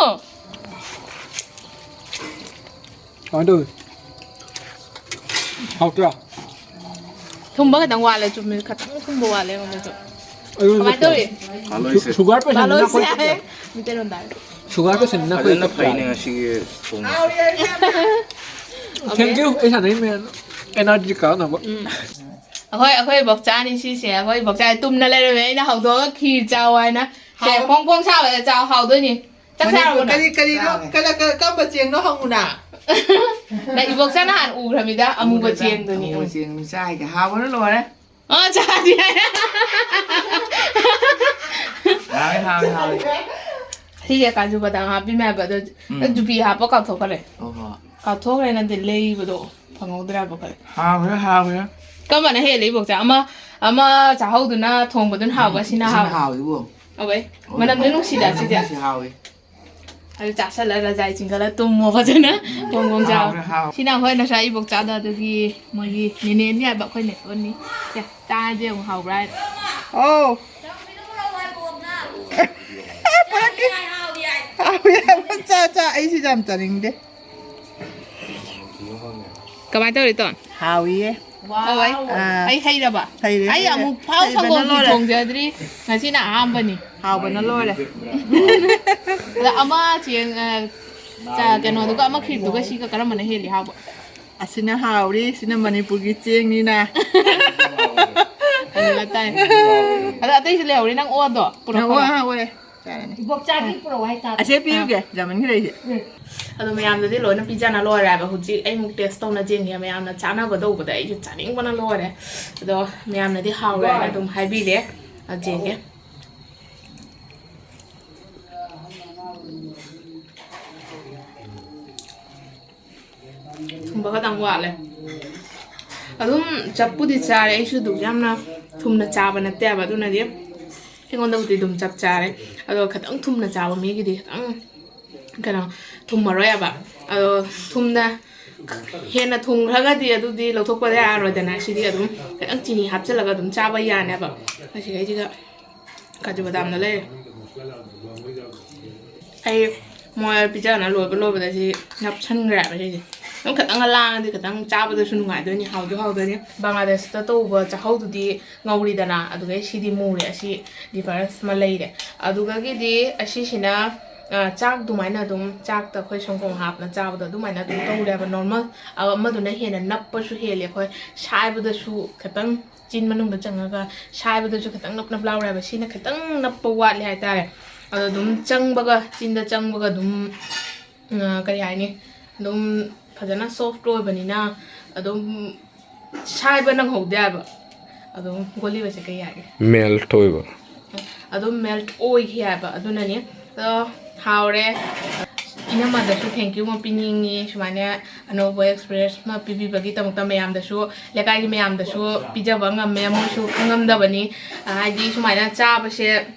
ꯀꯃꯥꯏꯅ ꯇꯧꯋꯤ? ꯍꯥꯎꯇ꯭ꯔꯥ? ꯊꯨꯝꯕ ꯈꯤꯇꯪ ꯋꯥꯠꯂꯦ, ꯆꯨꯝꯃꯤ, ꯈꯤꯇꯪ ꯊꯨꯝꯕ ꯋꯥꯠꯂꯦ ꯑꯩꯉꯣꯟꯗꯁꯨ꯫ ꯑꯩꯉꯣꯟꯗꯁꯨ ꯀꯃꯥꯏꯅ ꯇꯧꯔꯤ? ꯁꯨ-, sugar patientꯅꯤꯅ ꯄꯥꯂꯣꯏꯁꯦ ꯑꯩꯈꯣꯏ ꯍꯥꯏ꯫ ꯃꯤꯇꯩꯂꯣꯟꯗ ꯍꯥꯏꯌꯨ꯫ Sugar patientꯅꯤꯅ ꯑꯩꯈꯣꯏ ꯐꯖꯅ ꯐꯩꯅꯦ ꯉꯁꯤꯒꯤ ꯊꯣꯡꯕꯁꯦ꯫ Okay꯫ Thank you꯫ ꯑꯩ ꯁꯥꯟꯅꯩ ꯃꯌꯥꯝ energy ꯀꯥꯟꯅꯕ꯫ ꯎꯝ꯫ ꯑꯩꯈꯣꯏ, ꯑꯩꯈꯣꯏ ꯕꯣꯛꯆꯥꯅꯤ ꯁꯤꯁꯦ꯫ ꯑꯩꯈꯣꯏ ꯕꯣꯛꯆꯥ ꯇꯨꯝꯅ ꯂꯩꯔꯝꯃꯦ꯫ ꯑꯩꯅ ꯍꯧꯗꯣꯛꯑꯒ ꯈꯤꯔ ꯆꯥꯎ ꯍꯥꯏꯅ꯫ ꯁꯦ, ꯍꯥꯎ꯫ ꯐꯣꯡ ꯐꯣꯡ ꯁꯥꯕꯗ ꯆꯥꯎ, ꯍꯥꯎꯗꯣꯏꯅꯤ꯫ ꯆꯥꯛ ꯃꯅꯤꯄꯨꯔ ꯆꯥꯔꯕꯣ ꯅꯪ? ꯀꯔꯤ, ꯀꯔꯤꯅꯣ? ꯆꯥꯔꯦ꯫ ꯀꯔ-, ꯀꯔ-, ꯀꯔꯝꯕ ꯆꯦꯡꯅꯣ ꯍꯪꯉꯨꯅ? ꯅꯪ ꯏꯕꯣꯛꯆꯥ ꯅꯍꯥꯟ ꯎꯈ꯭ꯔꯃꯤꯗ, ꯑꯃꯨꯕ ꯎꯈ꯭ꯔꯦꯗ, ꯆꯦꯡꯗꯨꯅꯤ꯫ ꯑꯃꯨꯕ ꯎꯝ꯫ ꯆꯦꯡꯗꯨꯅꯤ ꯆꯥꯏꯗꯤ ꯍꯥꯎꯕꯅ ꯂꯣꯏꯔꯦ꯫ ꯑ, ꯆꯥꯗꯤ ꯍꯥꯏ꯫ ꯍꯥꯎꯋꯦ, ꯍꯥꯎꯋꯦ, ꯍꯥꯎꯋꯦ꯫ ꯁꯤꯁꯦ ꯀꯥꯖꯨ ꯕꯗꯥꯝ ꯍꯥꯞꯄꯤꯃꯦ ꯍꯥꯏꯕ, ꯑꯗꯣ ꯎꯝ꯫ ꯌꯨꯕꯤ ꯍꯥꯞꯄ ꯀꯥꯎꯊꯣꯛꯈ꯭ꯔꯦ꯫ ꯑꯣ ꯍꯣ꯫ ꯀꯥꯎꯊꯣꯛꯈ꯭ꯔꯦ, ꯅꯠꯇꯦ, ꯂꯩꯕꯗꯣ ꯐꯪꯍꯧꯗ꯭ꯔꯦ ꯍꯥꯏꯕ ꯈꯔ꯫ ꯍꯥꯎꯈ꯭ꯔꯦ, ꯍꯥꯎꯈ꯭ꯔꯦ꯫ ꯀꯔꯝꯕꯅ ꯍꯦꯜꯂꯤ, ꯏꯕꯣꯛꯆꯥ? ꯑꯃ, ꯑꯃ ꯆꯥꯍꯧꯗꯨꯅ ꯊꯣꯡꯕꯗꯨꯅ ꯍꯥꯎꯕ꯭ꯔꯥ, ꯁꯤꯅ ꯁꯤꯅ ꯍꯥꯎꯕ꯭ꯔꯥ? ꯍꯥꯎꯋꯤꯕꯣ꯫ ꯑꯧꯋꯦ꯫ ꯑꯧꯋꯦ꯫ ꯃꯅꯝꯗꯤ ꯅꯨꯡꯁꯤꯗ, ꯁꯤꯁꯦ꯫ ꯁꯤ ꯍꯥꯎꯋꯤ꯫ ꯑꯗꯨ ꯆꯥꯁꯜꯂ ꯔꯖꯥꯏ ꯆꯤꯡꯈꯠꯂ ꯇꯨꯝꯃꯣ ꯐꯖꯅ꯫ ꯀꯣꯡ ꯀꯣꯡ ꯆꯥꯎ꯫ ꯍꯥꯎꯔꯦ, ꯍꯥꯎꯔꯦ꯫ ꯁꯤꯅ ꯑꯩꯈꯣꯏ ꯉꯁꯥꯏ ꯏꯕꯣꯛ ꯆꯥꯗ ꯑꯗꯨꯒꯤ ꯃꯣꯏꯒꯤ ꯅꯦꯅꯦꯅꯤ ꯍꯥꯏꯕ ꯑꯩꯈꯣꯏ ꯅꯦꯇꯣꯟꯅꯤ꯫ ꯁꯦ, ꯆꯥꯔꯗꯤ ꯑꯃꯨꯛ ꯍꯥꯎꯕ꯭ꯔꯥ ꯍꯥꯏꯅ꯫ ꯑꯣ꯫ ꯄꯨꯔꯛꯀꯦ꯫ ꯍꯥꯎꯋꯤ ꯍꯥꯏꯕ꯫ ꯆꯥ, ꯆꯥ꯫ ꯑꯩ ꯁꯤꯁꯦ ꯌꯥꯝ ꯆꯥꯅꯤꯡꯗꯦ꯫ ꯀꯃꯥꯏꯅ ꯇꯧꯔꯤ, ꯇꯣꯟ? ꯍꯥꯎꯏꯌꯦ꯫ ꯋꯥꯎ꯫ ꯑꯥ꯫ ꯑꯩ ꯍꯩꯔꯕ? ꯍꯩꯔꯦ, ꯑꯩ ꯍꯩꯔꯦ꯫ ꯑꯃꯨꯛ ꯐꯥꯎ ꯍꯩꯕꯅ ꯁꯪꯒꯣꯝꯒꯤ ꯂꯣꯏꯔꯦ꯫ ꯊꯣꯡꯖꯗ꯭ꯔꯤ꯫ ꯉꯁꯤꯅ ꯑꯍꯥꯟꯕꯅꯤ꯫ ꯍꯥꯎꯕꯅ ꯂꯣꯏꯔꯦ꯫ ꯑꯗ ꯑꯃ ꯆꯦꯡ, ꯑ, ꯆ-, ꯀꯩꯅꯣꯗꯨꯒ ꯑꯃ ꯈꯤꯔꯗꯨꯒ ꯁꯤꯒ ꯀꯔꯝꯕꯅ ꯍꯦꯜꯂꯤ ꯍꯥꯎꯕ? ꯑꯁꯤꯅ ꯍꯥꯎꯔꯤ, ꯁꯤꯅ ꯃꯅꯤꯄꯨꯔꯒꯤ ꯆꯦꯡꯅꯤꯅ꯫ ꯑꯗꯨꯒ ꯇꯥꯏ꯫ ꯑꯗ ꯑꯇꯩꯁꯨ ꯂꯩꯍꯧꯔꯤ, ꯅꯪ ꯑꯣꯗꯣ ꯄꯨꯔꯛꯈ꯭ꯔꯣ꯫ ꯑꯣ, ꯑꯣ, ꯑꯣ꯫ ꯆꯥꯔꯅꯤ꯫ ꯏꯕꯣꯛ ꯆꯥꯒꯤ ꯄꯨꯔꯛꯑꯣ ꯍꯥꯏꯇꯥꯔꯦ꯫ ꯑꯁꯦ ꯄꯤꯔꯨꯒꯦ, ꯖꯥꯃꯟꯒꯤ ꯂꯩꯁꯦ꯫ ꯑꯗꯣ ꯃꯌꯥꯝꯗꯗꯤ ꯂꯣꯏꯅ ꯄꯤꯖꯅ ꯂꯣꯏꯔꯦ ꯍꯥꯏꯕ꯫ ꯍꯧꯖꯤꯛ ꯑꯩꯃꯨꯛ ꯇꯦꯁ ꯇꯧꯅ ꯌꯦꯡꯒꯦ꯫ ꯃꯌꯥꯝꯅ ꯆꯥꯅꯕ ꯇꯧꯕꯗ ꯑꯩꯁꯨ ꯆꯥꯅꯤꯡꯕꯅ ꯂꯣꯏꯔꯦ꯫ ꯑꯗꯣ ꯃꯌꯥꯝꯅꯗꯤ ꯍꯥꯎꯔꯦ ꯍꯥꯏꯅ ꯑꯗꯨꯝ ꯍꯥꯏꯕꯤꯔꯦ꯫ ꯑꯗꯨ ꯌꯦꯡꯒꯦ꯫ ꯊꯨꯝꯕ ꯈꯇꯪ ꯋꯥꯠꯂꯦ꯫ ꯑꯗꯨꯝ ꯆꯞꯄꯨꯗꯤ ꯆꯥꯔꯦ, ꯑꯩꯁꯨ ꯑꯗꯨꯛ ꯌꯥꯝꯅ ꯊꯨꯝꯅ ꯆꯥꯕ ꯅꯠꯇꯦꯕ, ꯑꯗꯨꯅꯗꯤ ꯑꯩꯉꯣꯟꯗꯕꯨꯗꯤ ꯑꯗꯨꯝ ꯆꯞ ꯆꯥꯔꯦ꯫ ꯑꯗꯣ ꯈꯤꯇꯪ ꯊꯨꯝꯅ ꯆꯥꯕ ꯃꯤꯒꯤꯗꯤ ꯈꯤꯇꯪ, ꯀꯩꯅꯣ, ꯊꯨꯝꯃꯔꯣꯏꯕ꯫ ꯑꯗꯣ ꯊꯨꯝꯅ ꯍꯦꯟꯅ ꯊꯨꯝꯈ꯭ꯔꯒꯗꯤ ꯑꯗꯨꯗꯤ ꯂꯧꯊꯣꯛꯄꯗ ꯌꯥꯔꯣꯏꯗꯅ꯫ ꯁꯤꯗꯤ ꯑꯗꯨꯝ ꯈꯤꯇꯪ ꯆꯤꯅꯤ ꯍꯥꯞꯆꯤꯜꯂꯒ ꯑꯗꯨꯝ ꯆꯥꯕ ꯌꯥꯅꯦꯕ꯫ ꯑꯁꯤꯈꯩꯁꯤꯒ ꯀꯥꯖꯨ ꯕꯗꯥꯝꯗ ꯂꯩꯔꯦ꯫ ꯑꯩ ꯃꯣꯏ ꯄꯤꯖꯅ ꯂꯣꯏꯕ ꯂꯣꯏꯕꯗ ꯁꯤ ꯅꯞꯁꯟꯈ꯭ꯔꯦꯕ ꯁꯤꯁꯦ꯫ ꯑꯗꯨꯝ ꯈꯤꯇꯪꯒ ꯂꯥꯡꯉꯗꯤ ꯈꯤꯇꯪ ꯆꯥꯕꯗꯁꯨ ꯅꯨꯡꯉꯥꯏꯗꯣꯏꯅꯤ, ꯍꯥꯎꯁꯨ ꯍꯥꯎꯗꯣꯏꯅꯤ꯫ ꯕꯪꯒ꯭ꯂꯥꯗꯦꯁꯇ ꯇꯧꯕ ꯆꯥꯍꯧꯗꯨꯗꯤ ꯉꯧꯔꯤꯗꯅ, ꯑꯗꯨꯒ ꯁꯤꯗꯤ ꯃꯨꯔꯦ꯫ ꯑꯁꯤ ꯗꯤꯐꯔꯦꯟꯁ ꯑꯃ ꯂꯩꯔꯦ꯫ ꯑꯗꯨꯒꯒꯤꯗꯤ ꯑꯁꯤꯁꯤꯅ, ꯑ, ꯆꯥꯛ ꯑꯗꯨꯃꯥꯏꯅ ꯑꯗꯨꯝ, ꯆꯥꯛꯇ ꯑꯩꯈꯣꯏ ꯁꯪꯒꯣꯝ ꯍꯥꯞꯅ ꯆꯥꯕꯗꯣ ꯑꯗꯨꯃꯥꯏꯅ ꯑꯗꯨꯝ ꯇꯧꯔꯦꯕ, ꯅꯣꯔꯃꯦꯜ꯫ ꯑ, ꯑꯃꯗꯨꯅ ꯍꯦꯟꯅ ꯅꯞꯄꯁꯨ ꯍꯦꯜꯂꯦ꯫ ꯑꯩꯈꯣꯏ ꯁꯥꯏꯕꯗꯁꯨ ꯈꯤꯇꯪ ꯆꯤꯟ ꯃꯅꯨꯡꯗ ꯆꯪꯉꯒ ꯁꯥꯏꯕꯗꯁꯨ ꯈꯤꯇꯪ ꯅꯞ ꯅꯞ ꯂꯥꯎꯔꯦ ꯍꯥꯏꯕ꯫ ꯁꯤꯅ ꯈꯤꯇꯪ ꯅꯞꯄ ꯋꯥꯠꯂꯦ ꯍꯥꯏꯇꯥꯔꯦ꯫ ꯑꯗꯣ ꯑꯗꯨꯝ ꯆꯪꯕꯒ, ꯆꯤꯟꯗ ꯆꯪꯕꯒ ꯑꯗꯨꯝ, ꯑ, ꯀꯔꯤ ꯍꯥꯏꯅꯤ, ꯑꯗꯨꯝ ꯐꯖꯅ ꯁꯣꯐ ꯑꯣꯏꯕꯅꯤꯅ ꯑꯗꯨꯝ ꯁꯥꯏꯕ ꯅꯪꯍꯧꯗꯦ ꯍꯥꯏꯕ꯫ ꯑꯗꯨꯝ ꯒꯣꯂꯤ ꯑꯣꯏꯁꯦ ꯀꯩ ꯍꯥꯏꯒꯦ? ꯃꯦꯜꯠ ꯑꯣꯏꯕ꯫ ꯑꯗꯨꯝ ꯃꯦꯜꯠ ꯑꯣꯏꯈꯤ ꯍꯥꯏꯕ꯫ ꯑꯗꯨꯅꯅꯤ꯫ ꯑꯗꯣ ꯍꯥꯎꯔꯦ꯫ ꯏꯅꯝꯃꯗꯁꯨ ꯊꯦꯡꯀ꯭ꯌꯨ ꯑꯃ ꯄꯤꯅꯤꯡꯉꯤ, ꯁꯨꯃꯥꯏꯅ ꯑꯅꯧꯕ ꯑꯦꯛꯁꯄꯤꯔꯤꯌꯦꯟꯁ ꯑꯃ ꯄꯤꯕꯤꯕꯒꯤꯗꯃꯛꯇ꯫ ꯃꯌꯥꯝꯗꯁꯨ, ꯂꯩꯀꯥꯏꯒꯤ ꯃꯌꯥꯝꯗꯁꯨ ꯄꯤꯖꯕ ꯉꯝꯃꯦ, ꯃꯣꯏꯁꯨ ꯈꯪꯉꯝꯗꯕꯅꯤ꯫ ꯍꯥꯏꯗꯤ ꯁꯨꯃꯥꯏꯅ ꯆꯥꯕꯁꯦ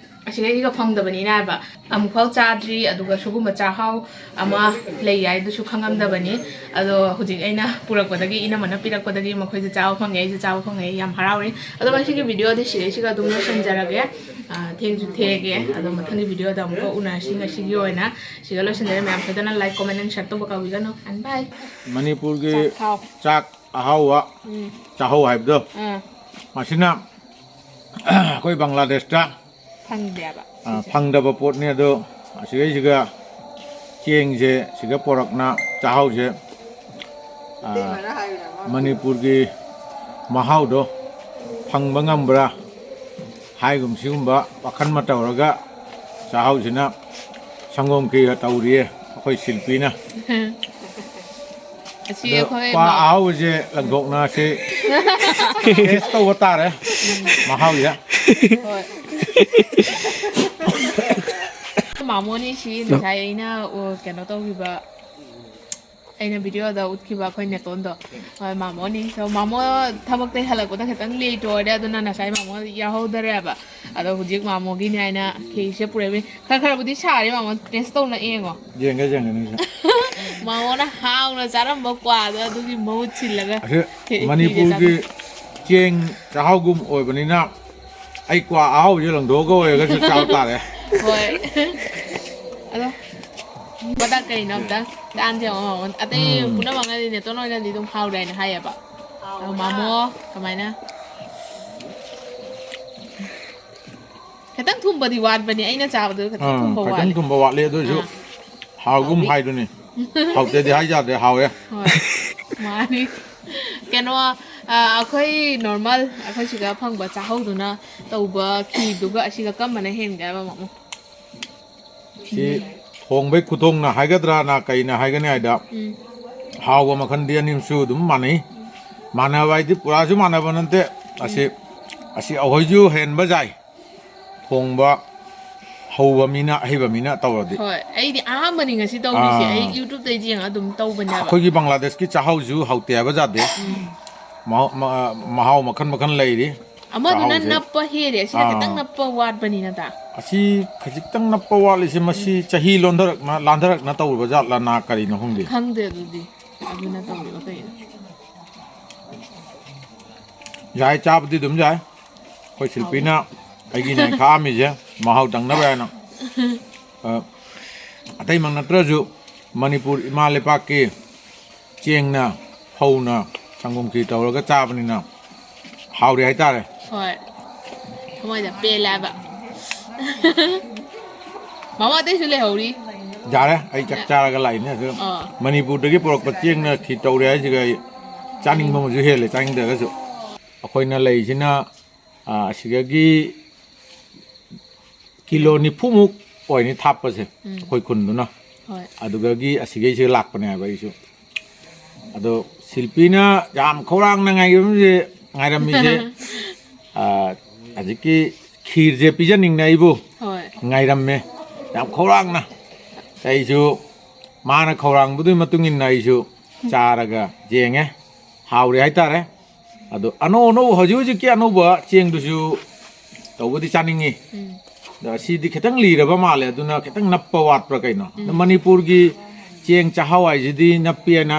ꯑꯁꯤꯒꯩꯁꯤꯒ ꯐꯪꯗꯕꯅꯤꯅ ꯍꯥꯏꯕ꯫ ꯑꯃꯨꯛꯐꯥꯎ ꯆꯥꯗ꯭ꯔꯤ, ꯑꯗꯨꯒ ꯁꯤꯒꯨꯝꯕ ꯆꯥꯛꯍꯥꯎ ꯑꯃ ꯂꯩ ꯍꯥꯏꯗꯨꯁꯨ ꯈꯪꯉꯝꯗꯕꯅꯤ꯫ ꯑꯗꯣ ꯍꯧꯖꯤꯛ ꯑꯩꯅ ꯄꯨꯔꯛꯄꯗꯒꯤ, ꯏꯅꯝꯃꯅ ꯄꯤꯔꯛꯄꯗꯒꯤ ꯃꯈꯣꯏꯁꯦ ꯆꯥꯕ ꯐꯪꯉꯦ, ꯑꯩꯁꯨ ꯆꯥꯕ ꯐꯪꯉꯦ, ꯌꯥꯝ ꯍꯔꯥꯎꯔꯦ꯫ ꯑꯗꯣ ꯉꯁꯤꯒꯤ video ꯗꯤ ꯁꯤꯒꯩꯁꯤꯒ ꯑꯗꯨꯝ ꯂꯣꯏꯁꯤꯟꯖꯔꯒꯦ꯫ ꯑꯥ, ꯊꯦꯡꯁꯨ ꯊꯦꯡꯉꯦ꯫ ꯑꯗꯣ ꯃꯊꯪꯒꯤ video ꯗ ꯑꯃꯨꯛꯀ ꯎꯅꯔꯁꯤ꯫ ꯉꯁꯤꯒꯤ ꯑꯣꯏꯅ ꯁꯤꯒ ꯂꯣꯏꯁꯤꯟꯖꯔꯦ꯫ ꯃꯌꯥꯝ ꯁꯣꯏꯗꯅ like, comment and share ꯇꯧꯕ ꯀꯥꯎꯕꯤꯒꯅꯨ꯫ And bye꯫ ꯃꯅꯤꯄꯨꯔꯒꯤ ꯆꯥꯛ ꯊꯥꯎ꯫ ꯆꯥꯛ ꯑꯍꯥꯎꯕ, ꯎꯝ꯫ ꯆꯥꯍꯧ ꯍꯥꯏꯕꯗꯣ, ꯑꯥ꯫ ꯃꯁꯤꯅ ꯑꯩꯈꯣꯏ ꯕꯪꯒ꯭ꯂꯥꯗꯦꯁꯇ ꯐꯪꯗꯦꯕ ꯑꯥ, ꯁꯤꯁꯦ꯫ ꯐꯪꯗꯕ ꯄꯣꯠꯅꯤ꯫ ꯑꯗꯣ ꯑꯁꯤꯒꯩꯁꯤꯒ ꯆꯦꯡꯁꯦ ꯁꯤꯒ ꯄꯣꯔꯛꯅ ꯆꯥꯍꯧꯁꯦ, ꯑꯥ, ꯃꯅꯤꯄꯨꯔꯒꯤ ꯃꯍꯥꯎꯗꯣ ꯐꯪꯕ ꯉꯝꯕ꯭ꯔꯥ ꯍꯥꯏꯒꯨꯝ ꯁꯤꯒꯨꯝꯕ ꯋꯥꯈꯜ ꯑꯃ ꯇꯧꯔꯒ ꯆꯥꯍꯧꯁꯤꯅ ꯁꯪꯒꯣꯝ ꯈꯦꯔ ꯇꯧꯔꯤꯌꯦ ꯑꯩꯈꯣꯏ ꯁꯤꯜꯄꯤꯅ꯫ ꯑꯁꯤ ꯑꯗꯣ ꯑꯩꯈꯣꯏ ꯄꯥ ꯃꯥ- ꯑꯍꯥꯎꯕꯁꯦ ꯂꯪꯊꯣꯛꯅꯁꯤ꯫ Taste ꯇꯧꯕ ꯇꯥꯔꯦ ꯃꯍꯥꯎꯁꯦ꯫ ꯍꯣꯏ꯫ ꯃꯥꯃꯣꯅꯤ ꯁꯤ ꯉꯁꯥꯏ ꯑꯩꯅ, ꯑꯣ, ꯀꯩꯅꯣ ꯇꯧꯈꯤꯕ, ꯑꯩꯅ video ꯗ ꯎꯠꯈꯤꯕ ꯑꯩꯈꯣꯏ ꯅꯦꯇꯣꯟꯗꯣ꯫ ꯍꯣꯏ, ꯃꯥꯃꯣꯅꯤ꯫ So, ꯃꯥꯃꯣ ꯊꯕꯛꯇꯩ ꯍꯜꯂꯛꯄꯗ ꯈꯤꯇꯪ late ꯑꯣꯏꯔꯦ, ꯑꯗꯨꯅ ꯉꯁꯥꯏ ꯃꯥꯃꯣ ꯌꯥꯎꯍꯧꯗꯔꯦꯕ꯫ ꯑꯗꯣ ꯍꯧꯖꯤꯛ ꯃꯥꯃꯣꯒꯤꯅꯦ ꯍꯥꯏꯅ ꯈꯦꯔꯁꯦ ꯄꯨꯔꯛꯏ꯫ ꯈꯔ ꯈꯔꯕꯨꯗꯤ ꯁꯥꯔꯦ ꯃꯥꯃꯣ, taste ꯇꯧꯅ ꯌꯦꯡꯉꯣ꯫ ꯌꯦꯡꯒꯦ, ꯌꯦꯡꯒꯦ ꯅꯪꯁꯨ꯫ ꯃꯥꯃꯣꯅ ꯍꯥꯎꯅ ꯆꯥꯔꯝꯕ ꯀ꯭ꯋꯥꯗꯣ ꯑꯗꯨꯒꯤ ꯃꯍꯨꯠ ꯁꯤꯜꯂꯒ ꯑꯁꯤ ꯈꯦ-, ꯃꯅꯤꯄꯨꯔꯒꯤ ꯈꯦꯔꯁꯦ ꯆꯥꯅ- ꯆꯦꯡ ꯆꯥꯛꯍꯥꯎꯒꯨꯝ ꯑꯣꯏꯕꯅꯤꯅ ꯑꯩ ꯀ꯭ꯋꯥ ꯑꯍꯥꯎꯕꯁꯦ ꯂꯪꯊꯣꯛꯑꯒ ꯑꯣꯏꯔꯒꯁꯨ ꯆꯥꯕ ꯇꯥꯔꯦ꯫ ꯍꯣꯏ꯫ ꯑꯗꯣ ꯃꯊꯛ ꯀꯩꯅꯣ ꯑꯝꯇ ꯆꯥꯟꯁꯦ ꯌꯦꯡꯉꯣ꯫ ꯑꯇꯩ ꯎꯝ꯫ ꯄꯨꯝꯅꯃꯛꯅꯗꯤ ꯅꯦꯇꯣꯟ ꯍꯣꯏꯅꯗꯤ ꯑꯗꯨꯝ ꯍꯥꯎꯔꯦ ꯍꯥꯏꯅ ꯍꯥꯏꯌꯦꯕ꯫ ꯑꯗꯣ ꯃꯥꯃꯣ ꯀꯃꯥꯏꯅ? ꯈꯤꯇꯪ ꯊꯨꯝꯕꯗꯤ ꯋꯥꯠꯄꯅꯦ, ꯑꯩꯅ ꯆꯥꯕꯗꯨ ꯈꯤꯇꯪ ꯑꯥ, ꯊꯨꯝꯕ ꯈꯤꯇꯪ ꯋꯥꯠꯂꯦ꯫ ꯊꯨꯝꯕ ꯋꯥꯠꯂꯦ, ꯑꯗꯨ ꯑꯣꯏꯁꯨ ꯑꯥ꯫ ꯍꯥꯎꯒꯨꯝ ꯍꯥꯎꯏ꯫ ꯍꯥꯏꯗꯨꯅꯤ꯫ ꯍꯥꯎꯇꯦꯗꯤ ꯍꯥꯏ ꯌꯥꯗ꯭ꯔꯦ, ꯍꯥꯎꯋꯦ꯫ ꯍꯣꯏ, ꯃꯥꯅꯤ꯫ ꯀꯩꯅꯣ, ꯑ, ꯑꯩꯈꯣꯏ normal, ꯑꯩꯈꯣꯏ ꯁꯤꯗ ꯐꯪꯕ ꯆꯥꯍꯧꯗꯨꯅ ꯇꯧꯕ ꯈꯤꯔꯗꯨꯒ ꯑꯁꯤꯒ ꯀꯔꯝꯕꯅ ꯍꯦꯟꯒꯦ ꯍꯥꯏꯕ, ꯃꯥꯃꯣ? ꯁꯤ ꯊꯣꯡꯕꯩ ꯈꯨꯊꯣꯡꯅ ꯍꯥꯏꯒꯗ꯭ꯔꯥꯅ ꯀꯩꯅ ꯍꯥꯏꯒꯅꯤ ꯍꯥꯏꯗ, ꯎꯝ꯫ ꯍꯥꯎꯕ ꯃꯈꯜꯗꯤ ꯑꯅꯤꯃꯛꯁꯨ ꯑꯗꯨꯝ ꯃꯥꯟꯅꯩ꯫ ꯃꯥꯟꯅꯕ ꯍꯥꯏꯗꯤ ꯄꯨꯔꯥꯁꯨ ꯃꯥꯟꯅꯕ ꯅꯠꯇꯦ꯫ ꯑꯁꯤ, ꯎꯝ꯫ ꯑꯁꯤ ꯑꯩꯈꯣꯏꯁꯨ ꯍꯦꯟꯕ ꯌꯥꯏ꯫ ꯊꯣꯡꯕ ꯍꯧꯕ ꯃꯤꯅ, ꯑꯍꯩꯕ ꯃꯤꯅ ꯇꯧꯔꯗꯤ꯫ ꯍꯣꯏ, ꯑꯩꯗꯤ ꯑꯍꯥꯟꯕꯅꯤ ꯉꯁꯤ ꯇꯧꯔꯤꯁꯦ꯫ ꯑꯥ꯫ ꯑꯩ YouTube ꯇꯩ ꯌꯦꯡꯉ ꯑꯗꯨꯝ ꯇꯧꯕꯅꯦꯕ꯫ ꯑꯩꯈꯣꯏꯒꯤ ꯕꯪꯒ꯭ꯂꯥꯗꯦꯁꯀꯤ ꯆꯥꯛꯍꯥꯎꯁꯨ ꯍꯥꯎꯇꯦ ꯍꯥꯏꯕ ꯌꯥꯗꯦ꯫ ꯎꯝ꯫ ꯃꯍꯥꯎ, ꯃ-, ꯃꯍꯥꯎ ꯃꯈꯜ ꯃꯈꯜ ꯂꯩꯔꯤ꯫ ꯑꯃꯗꯨꯅ ꯆꯥꯛꯍꯥꯎꯁꯦ꯫ ꯅꯞꯄ ꯍꯦꯜꯂꯦ, ꯑꯁꯤꯅ ꯑꯥ꯫ ꯈꯤꯇꯪ ꯅꯞꯄ ꯋꯥꯠꯄꯅꯤꯅ ꯇꯥ꯫ ꯑꯁꯤ ꯈꯖꯤꯛꯇꯪ ꯅꯞꯄ ꯋꯥꯠꯂꯤꯁꯦ, ꯃꯁꯤ ꯆꯍꯤ ꯂꯣꯟꯊꯔꯛꯅ, ꯂꯥꯟꯊꯔꯛꯅ ꯇꯧꯔꯤꯕ ꯖꯥꯠꯂ, ꯅꯥ ꯀꯔꯤꯅꯣ ꯈꯪꯗꯦ꯫ ꯈꯪꯗꯦ ꯑꯗꯨꯗꯤ, ꯑꯗꯨꯅ ꯇꯧꯔꯤꯕ ꯀꯩꯅꯣ꯫ ꯌꯥꯏ, ꯆꯥꯕꯗꯤ ꯑꯗꯨꯝ ꯌꯥꯏ꯫ ꯑꯩꯈꯣꯏ ꯁꯤꯜꯄꯤꯅ ꯑꯩꯒꯤ ꯅꯥꯏ ꯈꯥꯛꯑꯝꯃꯤꯁꯦ ꯃꯍꯥꯎ ꯇꯪꯅꯕ ꯍꯥꯏꯅ꯫ ꯑ, ꯑꯇꯩꯃꯛ ꯅꯠꯇ꯭ꯔꯁꯨ ꯃꯅꯤꯄꯨꯔ ꯏꯃꯥ ꯂꯩꯄꯥꯛꯀꯤ ꯆꯦꯡꯅ, ꯐꯧꯅ, ꯁꯪꯒꯣꯝ ꯈꯤꯔ ꯇꯧꯔꯒ ꯆꯥꯕꯅꯤꯅ ꯍꯥꯎꯔꯦ ꯍꯥꯏꯇꯥꯔꯦ꯫ ꯍꯣꯏ꯫ ꯊꯃꯣꯏꯗ ꯄꯦꯜꯂꯦ ꯍꯥꯏꯕ꯫ ꯃꯃꯥ ꯑꯇꯩꯁꯨ ꯂꯩꯍꯧꯔꯤ꯫ ꯌꯥꯔꯦ, ꯑꯩ ꯆꯥꯛ ꯆꯥꯔꯒ ꯂꯥꯛꯏꯅꯦ꯫ ꯑꯗꯨ ꯑꯥ꯫ ꯃꯅꯤꯄꯨꯔꯗꯒꯤ ꯄꯨꯔꯛꯄ ꯆꯦꯡꯅ ꯈꯤꯔ ꯇꯧꯔꯦ ꯍꯥꯏꯁꯤꯒ ꯑꯩ ꯆꯥꯅꯤꯡꯕ ꯑꯃꯁꯨ ꯍꯦꯜꯂꯦ, ꯆꯥꯅꯤꯡꯗ꯭ꯔꯒꯁꯨ꯫ ꯑꯩꯈꯣꯏꯅ ꯂꯩꯁꯤꯅ, ꯑꯥ, ꯑꯁꯤꯗꯒꯤ ꯀꯤꯂꯣ ꯅꯤꯐꯨꯃꯨꯛ ꯑꯣꯏꯅꯤ ꯊꯥꯞꯄꯁꯦ, ꯎꯝ꯫ ꯑꯩꯈꯣꯏ ꯈꯨꯟꯗꯨꯅ꯫ ꯍꯣꯏ꯫ ꯑꯗꯨꯗꯒꯤ ꯑꯁꯤꯒꯩꯁꯦ ꯂꯥꯛꯄꯅꯦ ꯍꯥꯏꯕ ꯑꯩꯁꯨ꯫ ꯑꯗꯣ ꯁꯤꯜꯄꯤꯅ ꯌꯥꯝ ꯈꯧꯔꯥꯡꯅ ꯉꯥꯏꯔꯝꯃꯤꯁꯦ, ꯉꯥꯏꯔꯝꯃꯤꯁꯦ, ꯑꯥ, ꯍꯧꯖꯤꯛꯀꯤ ꯈꯤꯔꯁꯦ ꯄꯤꯖꯅꯤꯡꯅ ꯑꯩꯕꯨ ꯍꯣꯏ꯫ ꯉꯥꯏꯔꯝꯃꯦ, ꯌꯥꯝ ꯈꯧꯔꯥꯡꯅ꯫ ꯑꯩꯁꯨ ꯃꯥꯅ ꯈꯧꯔꯥꯡꯕꯗꯨꯒꯤ ꯃꯇꯨꯡ ꯏꯟꯅ ꯑꯩꯁꯨ ꯆꯥꯔꯒ ꯌꯦꯡꯉꯦ, ꯍꯥꯎꯔꯦ ꯍꯥꯏꯇꯥꯔꯦ꯫ ꯑꯗꯣ ꯑꯅꯧ ꯑꯅꯧꯕ, ꯍꯧꯖꯤꯛ ꯍꯧꯖꯤꯛꯀꯤ ꯑꯅꯧꯕ ꯆꯦꯡꯗꯨꯁꯨ ꯇꯧꯕꯗꯤ ꯆꯥꯅꯤꯡꯉꯤ꯫ ꯎꯝ꯫ ꯑꯗꯣ ꯑꯁꯤꯗꯤ ꯈꯤꯇꯪ ꯂꯤꯔꯕ ꯃꯥꯜꯂꯦ, ꯑꯗꯨꯅ ꯈꯤꯇꯪ ꯅꯞꯄ ꯋꯥꯠꯄ꯭ꯔꯥ ꯀꯩꯅꯣ? ꯑꯗꯣ ꯎꯝ꯫ ꯃꯅꯤꯄꯨꯔꯒꯤ ꯆꯦꯡ ꯆꯥꯛꯍꯥꯎ ꯍꯥꯏꯁꯤꯗꯤ ꯅꯞꯄꯤ ꯍꯥꯏꯅ,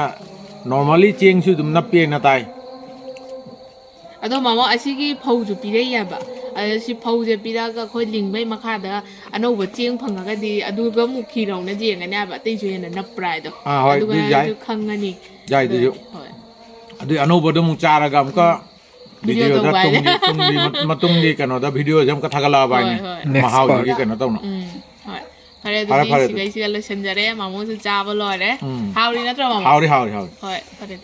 normally ꯆꯦꯡꯁꯨ ꯑꯗꯨꯝ ꯅꯞꯄꯤ ꯍꯥꯏꯅ ꯇꯥꯏ꯫ ꯑꯗꯣ ꯃꯃꯥ, ꯑꯁꯤꯒꯤ ꯐꯧꯁꯨ ꯄꯤꯔꯛꯏ ꯍꯥꯏꯕ꯫ ꯑꯗ ꯁꯤ ꯐꯧꯁꯦ ꯄꯤꯔꯛꯑꯒ ꯑꯩꯈꯣꯏ ꯂꯤꯡꯕꯩ ꯃꯈꯥꯗ ꯑꯅꯧꯕ ꯆꯦꯡ ꯐꯪꯉꯒꯗꯤ ꯑꯗꯨꯒ ꯑꯃꯨꯛ ꯈꯤꯔ ꯍꯧꯅ ꯌꯦꯡꯒꯅꯤ ꯍꯥꯏꯕ, ꯑꯇꯩꯁꯨ ꯍꯦꯟꯅ ꯅꯞꯄ꯭ꯔꯥ ꯍꯥꯏꯗꯣ꯫ ꯑꯥ, ꯍꯣꯏ, ꯑꯗꯨꯒ ꯑꯗꯨ ꯌꯥꯏ꯫ ꯅꯪꯁꯨ ꯈꯪꯉꯅꯤ꯫ ꯌꯥꯏ, ꯑꯗꯨ, ꯑꯗꯨꯁꯨ꯫ ꯍꯣꯏ꯫ ꯑꯗꯨꯏ ꯑꯅꯧꯕꯗ ꯑꯃꯨꯛ ꯆꯥꯔꯒ ꯑꯃꯨꯛꯀ ꯎꯝ꯫ ꯚꯤꯗꯤꯑꯣ videoꯗ ꯇꯧꯕ ꯍꯥꯏꯁꯦ꯫ ꯇꯨꯡꯒꯤ, ꯇꯨꯡꯒꯤ ꯃꯠ-, ꯃꯇꯨꯡꯒꯤ ꯀꯩꯅꯣꯗ videoꯁꯦ ꯑꯃꯨꯛꯀ ꯊꯥꯒꯠꯂꯛꯑꯕ ꯍꯣꯏ, ꯍꯥꯏꯅꯦ꯫ ꯍꯣꯏ꯫ Next ꯃꯍꯥꯎꯁꯤꯒꯤ part꯫ ꯀꯩꯅꯣ ꯇꯧꯅ꯫ ꯎꯝ, ꯍꯣꯏ꯫ ꯐꯔꯦ, ꯐꯔꯦ, ꯑꯗꯨꯗꯤ ꯐꯔꯦ ꯑꯗꯨꯗꯤ꯫ ꯁꯤꯈꯩꯁꯤꯒ ꯂꯣꯏꯁꯤꯟꯖꯔꯦ꯫ ꯃꯥꯃꯣꯁꯨ ꯆꯥꯕ ꯂꯣꯏꯔꯦ꯫ ꯎꯝ꯫ ꯍꯥꯎꯔꯤ ꯅꯠꯇ꯭ꯔꯣ, ꯃꯥꯃꯣ? ꯍꯥꯎꯔꯤ, ꯍꯥꯎꯔꯤ, ꯍꯥꯎꯔꯤ꯫ ꯍꯣꯏ, ꯐꯔꯦ꯫